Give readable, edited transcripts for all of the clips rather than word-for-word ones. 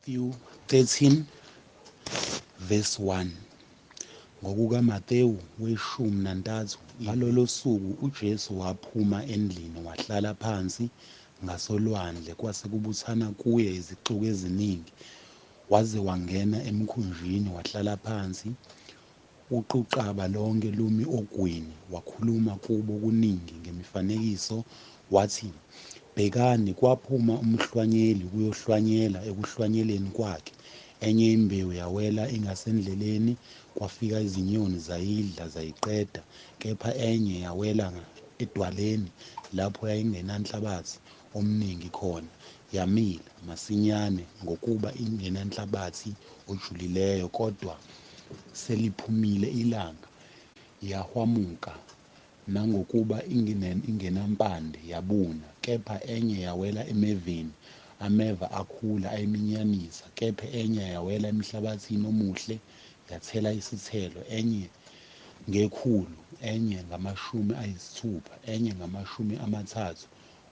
Matthew 13 verse 1. NgokukaMathewu 13. Ngalolo suku uJesu waphuma endlini wahlala phansi ngasolwandle, kwase kubuthana kuye izixuku eziningi, waze wangena emkhunjini wahlala phansi, uquqaba lonke lumi ogwini. Wakhuluma kubo kuningi ngemifanekiso, wathi, Bhekani, kwaphuma umhlwanyeli ukuyohlwanyela. Ekuhlwanyeleni kwakhe enye imbewu yawela ingasendleleni, kwafika izinyoni zayidla zayiqeda. Kepha enye yawela edwaleni, lapho yayingenanhlabathi omningi khona, yamila masinyane, ngokuba ingenanhlabathi ojulileyo. Kodwa seliphumile ilanga, yahwamuka, nangokuba ingenampande yabuna. Kepha enye yawela emeveni, ameva akhula ayiminyanisa. Kepha enye yawela emhlabathini omuhle, yathela isithelo, enye ngekhulu, enye ngama-60, enye ngama-30.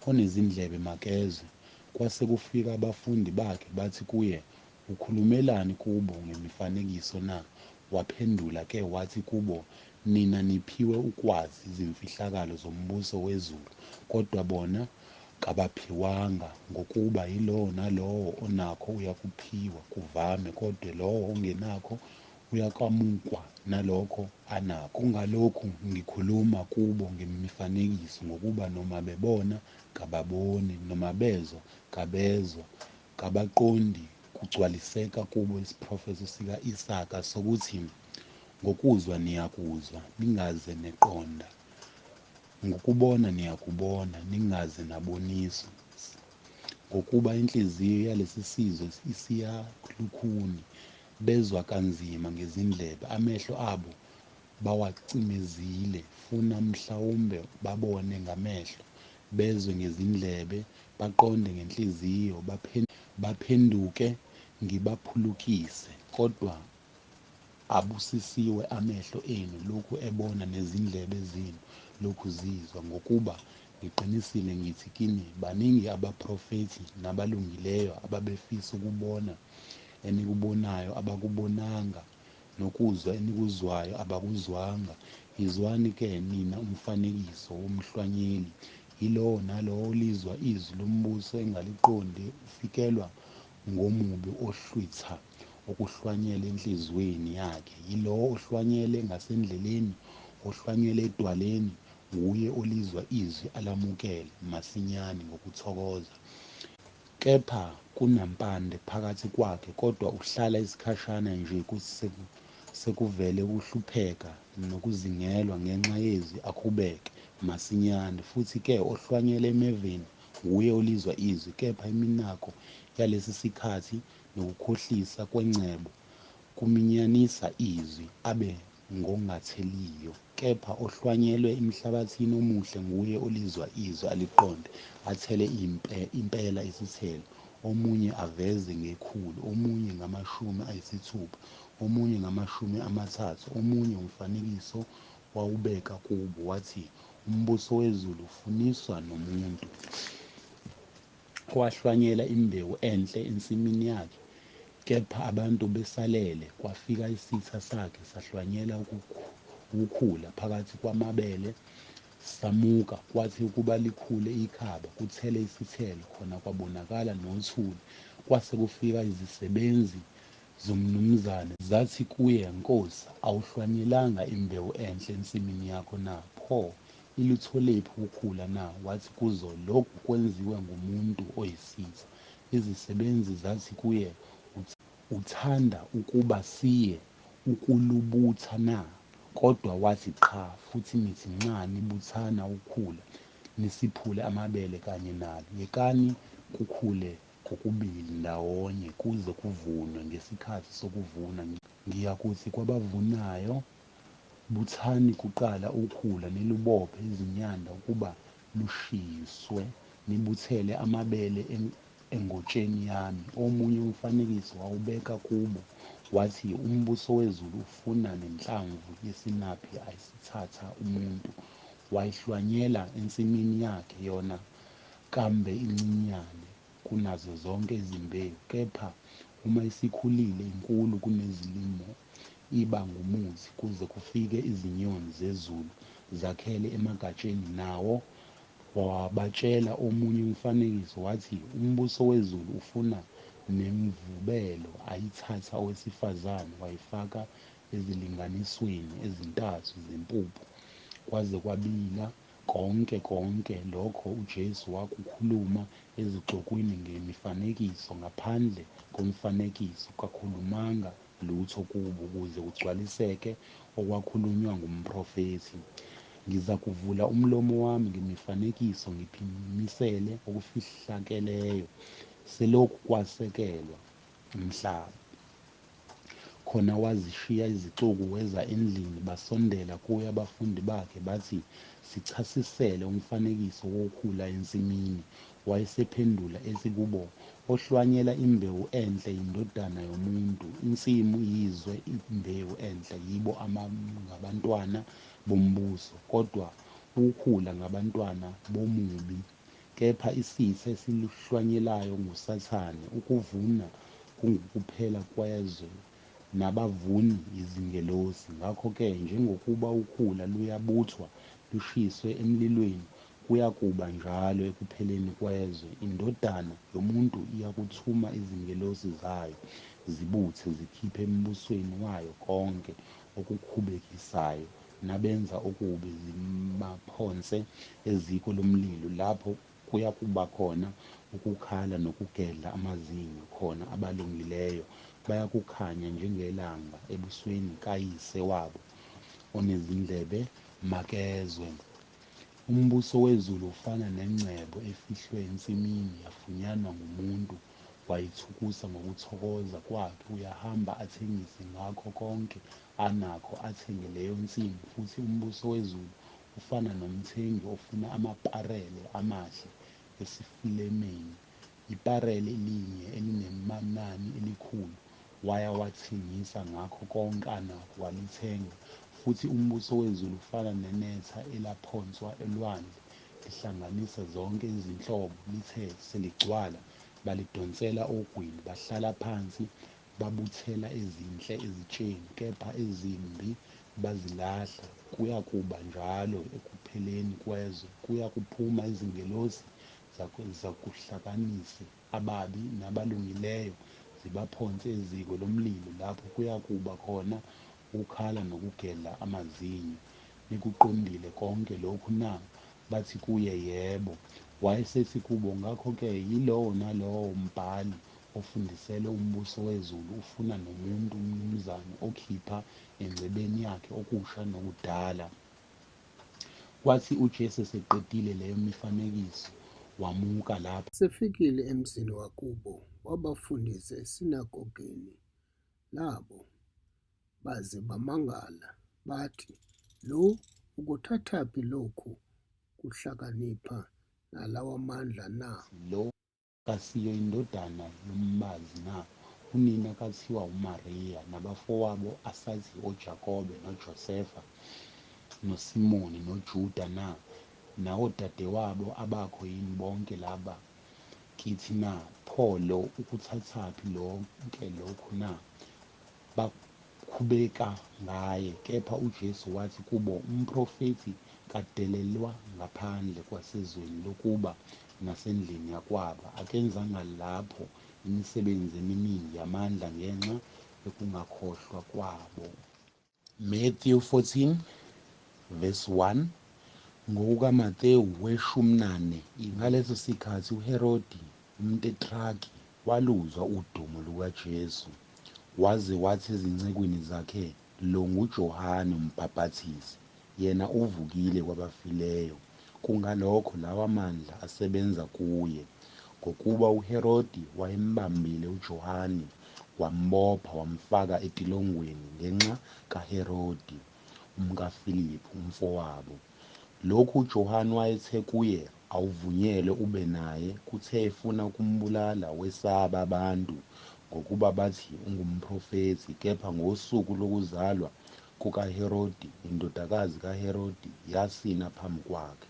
Onezindlebe makezwe. Kwase kufika abafundi bakhe, bathi kuye, Ukhulumelani kubo ngemifanekiso na? Waphendula-ke wathi kubo, Nina niphiwe ukwazi izimfihlakalo zombuso wezulu, kodwa bona kabaphiwanga. Ngokuba yilowo nalowo onakho uyakuphiwa kuvame, kodwa lowo ongenakho uyakwamukwa nalokho anakho. Kungalokhu ngikhuluma kubo ngemifanekiso, ngokuba noma bebona, kababoni, noma bezwa, kabezwa, kabaqondi. Kugcwaliseka kubo isiprofetho sika-Isaka sokuthi, Ngokuzwa niyakuzwa, ningaze neqonda, ngokubona niyakubona, ningaze naboniswa. Ngokuba inhliziyo yalesi sizwe isiyalukhuni, bezwa kanzima ngezindlebe, amehlo abo bawacimezile, funa mhlawumbe babone ngamehlo, bezwe ngezindlebe, baqonde ngenhliziyo, baphenduke, ngibaphulukise. Kodwa abusisiwe amehlo enu lokhu ebona, nezindlebe zenu lokhu zizwa. Ngokuba ngiqinisile ngithi kini, baningi abaprofethi nabalungileyo ababefisa ukubona enikubonayo, abakubonanga, nokuzwa enikuzwayo, abakuzwanga. Yizwani-ke nina umfanekiso womhlwanyeli. Yilowo nalowo olizwa izwi lombuso engaliqondi, ufikelwa ngomubi ohlwitha okuhlwanyele enhliziyweni yakhe. Yilowo ohlwanyele ngasendleleni, ohlwanyele edwaleni, nguye olizwa izwi alamukele masinyane ngokuthokoza. Kepha kunampande phakathi kwakhe, kodwa uhlala isikhashana nje, kuthi sekuvele ukuhlupheka nokuzingelwa ngenxa yezwi, akhubeke masinyane. Futhi-ke ohlwanyele emeveni nguye olizwa izwi, kepha iminako yalesi sikhathi nokukhohlisa kwengcebo kuminyanisa izwi, abe ngongatheliyo. Kepha ohlwanyelwe emhlabathini omuhle nguye olizwa izwi aliqonde, athele impela isithelo, omunye aveze ngekhulu, omunye ngama-60, omunye ngama-30. Omunye umfanekiso wawubeka kubo, wathi, Umbuso wezulu ufuniswa nomuntu owahlwanyela imbewu enhle ensimini yakhe. Kepha abantu besalele, kwafika isitha sakhe, sahlwanyela ukhula phakathi kwamabele, samuka. Kwathi ukuba likhule ikhaba, kuthele isithelo, khona kwabonakala nothuli. Kwase kufika izisebenzi zomnumzane, zathi kuye, Nkosi, awuhlwanyelanga imbewu enhle ensimini yakho na? Pho, ilutholephi ukhula na? Wathi kuzo, Lokhu kwenziwe ngumuntu oyisitha. Izisebenzi zathi kuye, Uthanda ukuba siye ukulubutha na? Kodwa wathi, Qha, futhi nithi nxa nibuthana ukhula, nisiphule amabele kanye nalo. Yekani kukhule kokubili ndawonye kuze kuvunwe. Ngesikhathi sokuvuna ngiyakuthi kwabavunayo, Buthani kuqala ukhula, nilubophe izinyanda ukuba lushiswe, nibuthele amabele engotsheni yami. Omunye umfanekiso wawubeka kubo, wathi, Umbuso wezulu ufuna nenhlamvu yesinaphi ayisithatha umuntu, wayihlwanyela ensimini yakhe. Yona kambe incinyane kunazo zonke izimbewu, kepha Uma isikhulile inkulu kunezilimo, iba ngumuthi, kuze kufike izinyoni zezulu zakhele emagatsheni nawo. Wabatshela omunye umfanekiso, wathi, Umbuso wezulu ufuna nemvubelo ayithatha owesifazane wayifaka ezilinganisweni ezintathu zempuphu, kwaze kwabila konke. Konke lokho uJesu wakukhuluma ezixukwini ngemifanekiso, ngaphandle komfanekiso kakhulumanga lutho kubo, ukuze kugcwaliseke okwakhulunywa ngumprofethi: Ngizakuvula umlomo wami ngemifanekiso, ngiphimisele okufihlakeleyo selokhu kwasekelwa umhlaba. Khona wazishiya izixuku, weza endlini. Basondela kuye abafundi bakhe, bathi, Sichasisele umfanekiso wokhula ensimini. Wayesephendula ethi kubo, Ohlwanyela imbewu enhle yiNdodana yomuntu, insimu iyizwe, imbewu enhle yibo ngabantwana bombuso, kodwa ukhula ngabantwana bomubi. Kepha isitha esiluhlwanyelayo nguSathane. Ukuvuna kungukuphela kwezwe, nabavuni yizingelosi. Ngakho-ke njengokuba ukhula luyabuthwa lushiswe emlilweni, kuyakuba njalo ekupheleni kwezwe. INdodana yomuntu iyakuthuma izingelosi zayo, zibuthe zikhiphe embusweni wayo konke okukhubekisayo nabenza okubi, zibaphonse eziko lomlilo, lapho kuyakuba khona ukukhala nokugedla amazinyo. Khona abalungileyo bayakukhanya njengelanga embusweni kaYise wabo. Onezindlebe makezwe. Umbuso wezulu ufana nengcebo efihlwe ensimini, yafunyanwa ngumuntu, wayithukusa ngokuthokoza kwakhe, uyahamba athengise ngakho konke anakho, athenge leyo nsimu. Futhi umbuso wezulu ufana nomthengi ofuna amaparele amahle esifilemeni, iparele linye elinenani elikhulu, waya wathengisa ngakho konke anakho, walithenga. Futhi umbuso wezulu ufana nenetha elaphonswa olwandle, lihlanganisa zonke izinhlobo, lithe seligcwala, balidonsela ogwini, bahlala phansi, babuthela ezinhle ezitsheni, kepha ezimbi bazilahla. Kuyakuba njalo ekupheleni kwezwe, kuyakuphuma izingelosi zakuhlukanise ababi nabalungileyo, zibaphonse eziko lomlilo, lapho kuyakuba khona ukukhala nokugedla amazinyo. Nikuqondile konke lokhu na? Bathi kuye, Yebo. Wayesethi kubo, Ngakho-ke yilowo nalowo mbhali ofundiselwe umbuso wezulu ufuna nomuntu umnumzane okhipha engcebweni yakhe okusha nokudala. Kwathi uJesu eseqedile leyo mifanekiso, wamuka lapho. Esefikile emzini wakubo, wabafundisa esinagogeni labo, baze bamangala, bathi, Lo ukuthathaphi lokhu kuhlakanipha nalawa mandla na? Lo kasiyo indodana yombazi na? Unina kathiwa uMariya, nabafowabo asathi oJakobe, noJosefa, noSimoni, noJuda na? Nawodadewabo abakho yini bonke laba kithi na? Pho, lo ukuthathaphi lonke lokhu na? Bakhubeka ngaye. Kepha uJesu wathi kubo, Umprofethi kadelelwa ngaphandle kwasezweni lokubo nasendlini yakwabo. Akenzanga lapho imisebenzi eminingi yamandla ngenxa yokungakholwa kwabo. Matthew 14 verse 1. NgokukaMathewu weshumi nane. Ngaleso sikhathi uHerodi umtetrarki waluzwa udumo lukaJesu, waze wathi ezincekwini zakhe, Lo nguJohane uMbhapathizi, yena uvukile kwabafileyo, kungalokho lawa mandla asebenza kuye. Ngokuba uHerodi wayembambile uJohane, wambopha, wamfaka etilongweni ngenxa kaHerodi, umkaFiliphu, umfowabo. Lokhu uJohane wayethe kuye, Awuvunyelwe ube naye. Kuthe efuna ukumbulala, wesaba abantu, ngokuba bathi ungumprofethi. Kepha ngosuku lokuzalwa kukaHerodi, indodakazi kaHerodi yasina phambi kwakhe,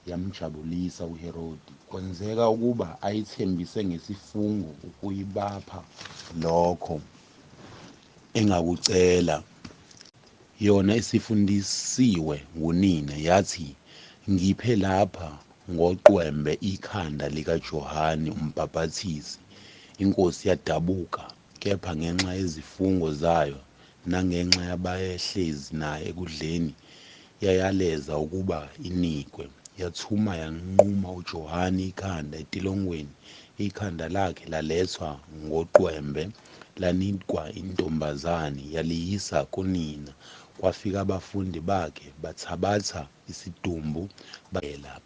Yamjabulisa uHerodi. Kwenzeka ukuba ayithembise ngesifungo ukuyibapha lokho engakucela. Yona isifundisiwe ngunina, yathi, Ngiphe lapha ngoqwembe ikhanda likaJohane uMbhapathizi. Inkosi yadabuka, kepha ngenxa yezifungo zayo nangenxa yababehlezi nayo ekudleni, yayaleza ukuba inikwe. Yathuma yanquma uJohane ikhanda etilongweni. Ikhanda lakhe lalethwa ngoqwembe, lanikwa intombazane, yaliyisa kunina. Kwafika abafundi bakhe, bathabatha isidumbu,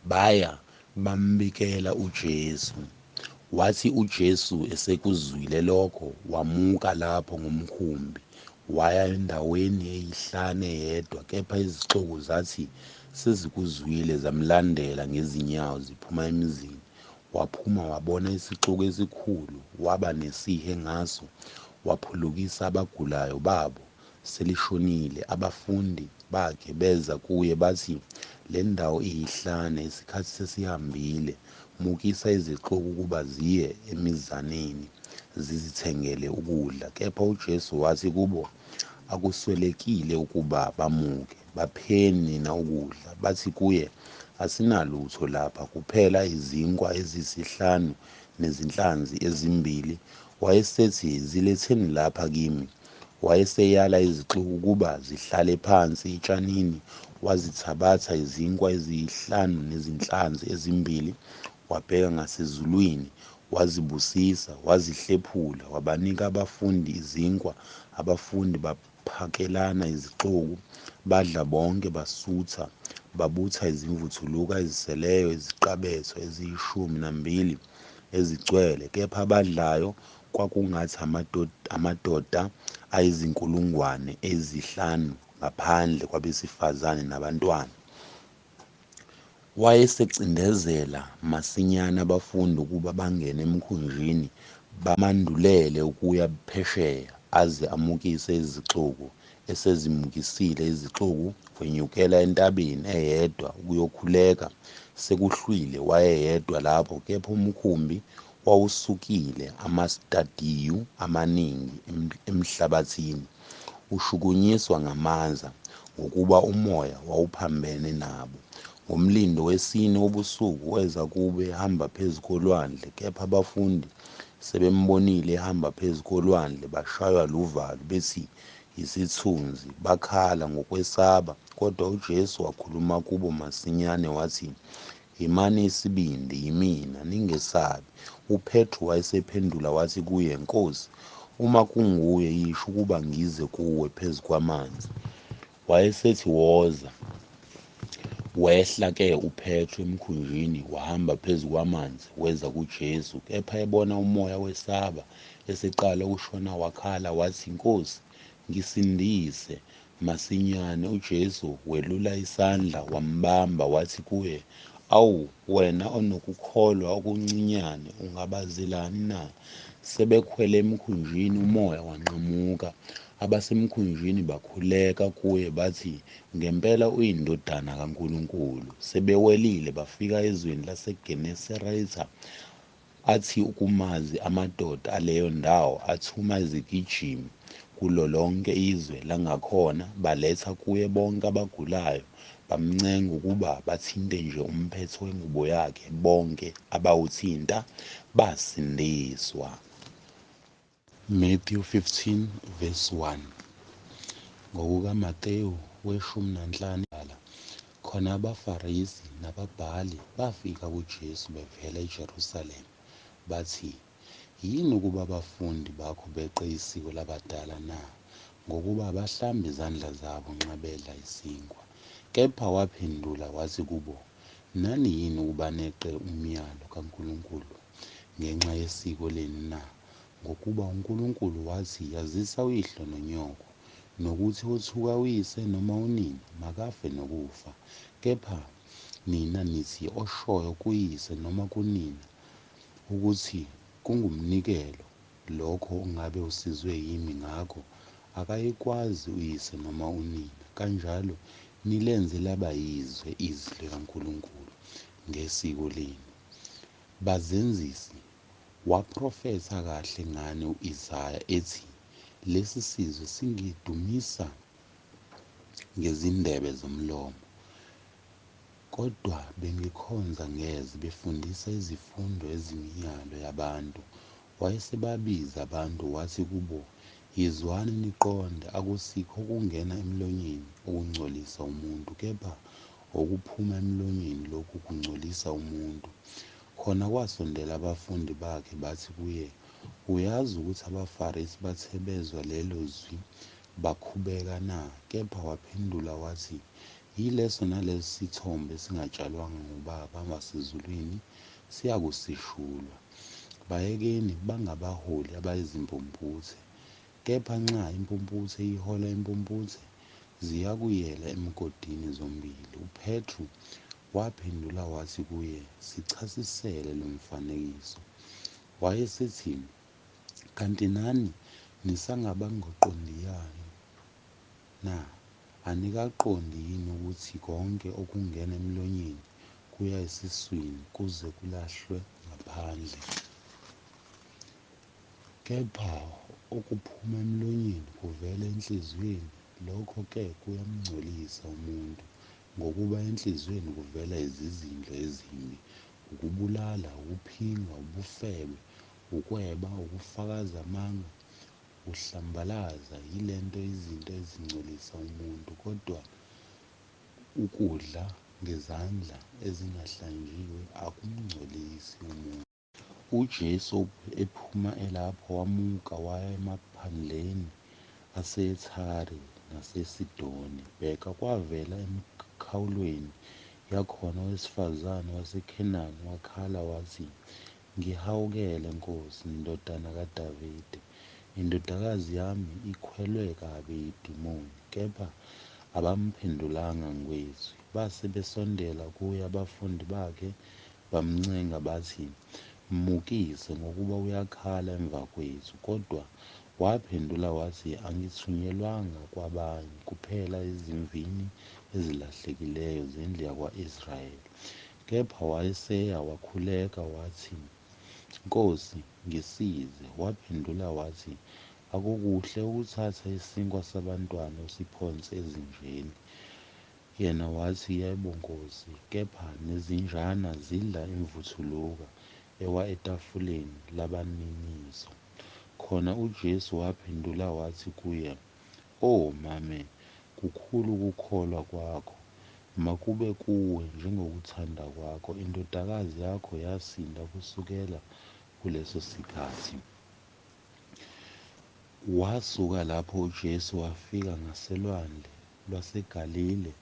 baya bambikela uJesu. Wathi uJesu esekuzwile lokho, wamuka lapho ngomkhumbi, waya endaweni eyihlane yedwa. Kepha izixuku zathi sezikuzwile, zamlandela ngezinyawo ziphuma emizini. Waphuma wabona isixuku esikhulu, waba nesihe ngaso, waphulukisa abagulayo babo. Selishonile, abafundi bakhe beza kuye, bathi, Le ndawo iyihlane, isikhathi sesihambile, mukisa izixuku ukuba ziye emizaneni, zizithengele ukudla. Kepha uJesu wathi kubo, Akuswelekile ukuba bamuke, bapheni nina ukudla. Bathi kuye, Asinalutho lapha, kuphela izinkwa eziyisihlanu nezinhlanzi ezimbili. Wayesethi, Ziletheni lapha kimi. Wayeseyala izixuku ukuba zihlale phansi etshanini. Wazithabatha izinkwa eziyihlanu nezinhlanzi ezimbili, wabheka ngasezulwini, wazibusisa, wazihlephula, wabanika abafundi izinkwa, abafundi baphakelana izixuku. Badla bonke, basutha, babutha izimvuthuluka eziseleyo iziqabetho eziyishumi nambili ezigcwele. Kepha abadlayo kwakungathi amadoda ayizinkulungwane ezinhlanu, ngaphandle kwabesifazane nabantwana. Wayesecindezela masinyane abafundi ukuba bangene emkhunjini, bamandulele ukuya phesheya, aze amukise izixuku. Esezimukisile izixuku, wenyukela entabeni eyedwa ukuyokhuleka. Sekuhlwile, wayeyedwa lapho. Kepha umkhumbi wawusukile amastadiyu amaningi emhlabathini, ushukunyiswa ngamaza, ngokuba umoya wawuphambene nabo. Ngomlindo wesine wobusuku weza kubo ehamba phezu kolwandle. Kepha abafundi sebembonile ehamba phezu kolwandle, bashaywa luvalo, bethi yisithunzi, bakhala ngokwesaba. Kodwa uJesu wakhuluma kubo masinyane, wathi, Yimani isibindi, yimina, ningesabi. UPetru wayesephendula wathi kuye, Nkosi, uma kunguwe, yisho ukuba ngize kuwe phezu kwamanzi. Wayesethi, Woza. Wehla-ke uPetru emkhunjini, wahamba phezu kwamanzi, weza kuJesu. Kepha ebona umoya wesaba, eseqala ukushona wakhala, wathi, Nkosi, ngisindise. Masinyane uJesu welula isandla, wambamba, wathi kuye, Awu, wena onokukholwa okuncinyane, ungabazelani na? Sebekhwele emkhunjini, umoya wanqamuka. Abasemkhunjini bakhuleka kuye, bathi, Ngempela uyiNdodana kaNkulunkulu. Sebewelile, bafika ezweni laseGenesaretha. Athi ukumazi amadoda aleyo ndawo, athuma izigijimi kulo lonke izwe langakhona, baletha kuye bonke abagulayo. Bamncenga ukuba bathinte nje umphetho wengubo yakhe, bonke abawuthinta basindiswa. Matthew 15 verse 1 NgokukaMathewu weshumi nanhlanu Khona abaFarisi nababhali bafika kuJesu bevela eJerusalema, bathi, Yini ukuba abafundi bakho beqe isiko labadala na? Ngokuba abahlambi izandla zabo nxa bedla isinkwa. Kepha waphendula wathi kubo, Nani yini ukuba neqe umyalo kaNkulunkulu ngenxa yesiko lenu na? Ngokuba uNkulunkulu wathi, Yazisa uyihlo nonyoko, nokuthi othuka uyise noma unina, makafe nokufa. Kepha nina nithi, Oshoyo kuyise noma kunina ukuthi, Kungumnikelo lokho ongabe usizwe yimi ngakho, akayikwazi uyise noma unina. Kanjalo nilenze laba yize izwi likaNkulunkulu ngesiko lenu. Bazenzisi, waprofetha kahle ngani u-Isaya ethi, Lesi sizwe singidumisa ngezindebe zomlomo, kodwa bengikhonza ngeze, befundisa izifundo eziyimiyalo yabantu. Wayesebabiza abantu, wathi kubo, Yizwani niqonde, akusikho okungena emlonyeni okungcolisa umuntu, kepha okuphuma emlonyeni lokhu kungcolisa umuntu. Khona kwasondela abafundi bakhe, bathi kuye, Uyazi ukuthi abaFarisi bathe bezwa lelo zwi bakhubeka na? Kepha waphendula wathi, Yileso naleso sithombo esingatshalwanga nguBaba wasezulwini siyakusishulwa. Bayekeni, bangabaholi abayizimpumputhe. Kepha nxa impumputhe ihola impumputhe, ziyakuyela emgodini zombili. UPetru waphendula wathi kuye, Sichasisele lo mfanekiso. Wayesethi, Kanti nani nisangabangaqondiyo na? Anikaqondi yini ukuthi konke okungena emlonyeni kuya esiswini kuze kulahlwe ngaphandle? Kepha okuphuma emlonyeni kuvela enhliziyweni, lokho-ke kuyamngcolisa umuntu. Ngokuba enhliziyweni kuvela izizindlo ezimbi, ukubulala, ukuphinga, ubufebe, ukweba, ukufakaza amanga, ukuhlambalaza. Yilezo izinto ezingcolisa umuntu, kodwa ukudla ngezandla ezingahlanjiwe akumngcolisi umuntu. UJesu ephuma lapho wamuka waya emaphandleni aseThire naseSidoni. Bheka, kwavela emikhawulweni yakhona owesifazane waseKhenani, wakhala wathi, Ngihawukele, Nkosi, Ndodana kaDavide, indodakazi yami ikhwelwe kabi yidemoni. Kepha abamphendulanga ngezwi. Base besondela kuye abafundi bakhe, bamncenga bathi, Mmukise, ngokuba uyakhala emva kwethu. Kodwa waphendula wathi, Angithunyelwanga kwabanye, kuphela ezimvini ezilahlekileyo zendlu yakwa-Israyeli. Kepha wayeseya wakhuleka wathi, Nkosi, ngisize. Waphendula wathi, Akukuhle ukuthatha isinkwa sabantwana usiphonse ezinjeni. Yena wathi, Yebo, Nkosi, kepha nezinjana zidla imvuthuluka ewa etafuleni labaninizo. Khona uJesu waphendula wathi kuye, O mame, kukhulu ukukholwa kwakho, makube kuwe njengokuthanda kwakho. Indodakazi yakho yasinda kusukela kuleso sikhathi. Wasuka lapho uJesu wafika ngasolwandle lwaseGalile,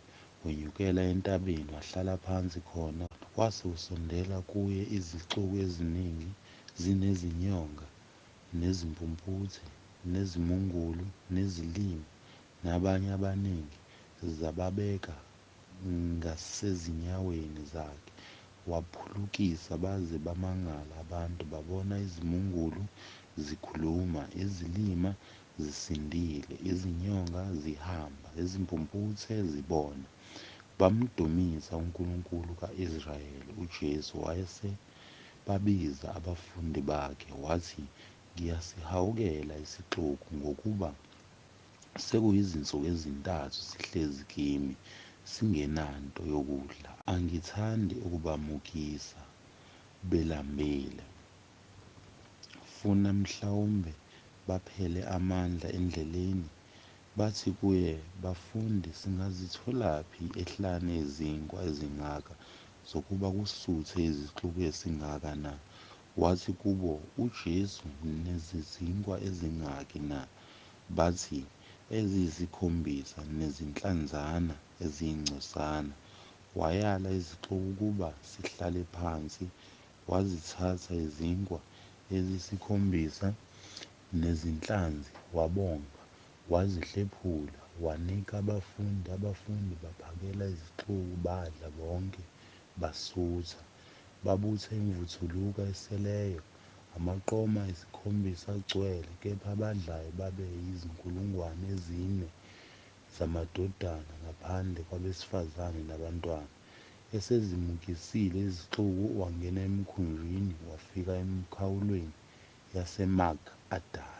wenyukela entabeni, wahlala phansi khona. Kwase kusondela kuye izixuku eziningi zinezinyonga, nezimpumputhe, nezimungulu, nezilima, nabanye abaningi, zababeka ngasezinyaweni zakhe, waphulukisa. Baze bamangala abantu, babona izimungulu zikhuluma, izilima zisindile, izinyonga zihamba, izimpumputhe zibona. Bamdumisa uNkulunkulu ka-Israyeli. UJesu wayesebabiza abafundi bakhe, wathi, Ngiyasihawukela isixuku, ngokuba sekuyizinsuku ezintathu sihlezi kimi, singenanto yokudla. Angithandi ukubamukisa belambile, funa mhlawumbe baphele amandla endleleni. Bathi kuye, Bafundi, singazitholaphi ehlane izinkwa ezingaka zokuba kusuthe isixuku esingaka na? Wathi kubo uJesu, Ninezinkwa ezingaki na? Bathi, Eziyisikhombisa, nezinhlanzana eziyingcosana. Wayala isixuku ukuba sihlale phansi, wazithatha izinkwa eziyisikhombisa nezinhlanzi, wabonga, wazihlephula, wanika abafundi, abafundi baphakela izixuku. Badla bonke, basutha. Babutha imvuthuluka eseleyo, amaqoma ayisikhombisa agcwele. Kepha abadlayo babeyizinkulungwane ezine zamadoda, ngaphandle kwabesifazane nabantwana. Esezimukisile izixuku, wangena emkhunjini, wafika emikhawulweni yaseMagadani.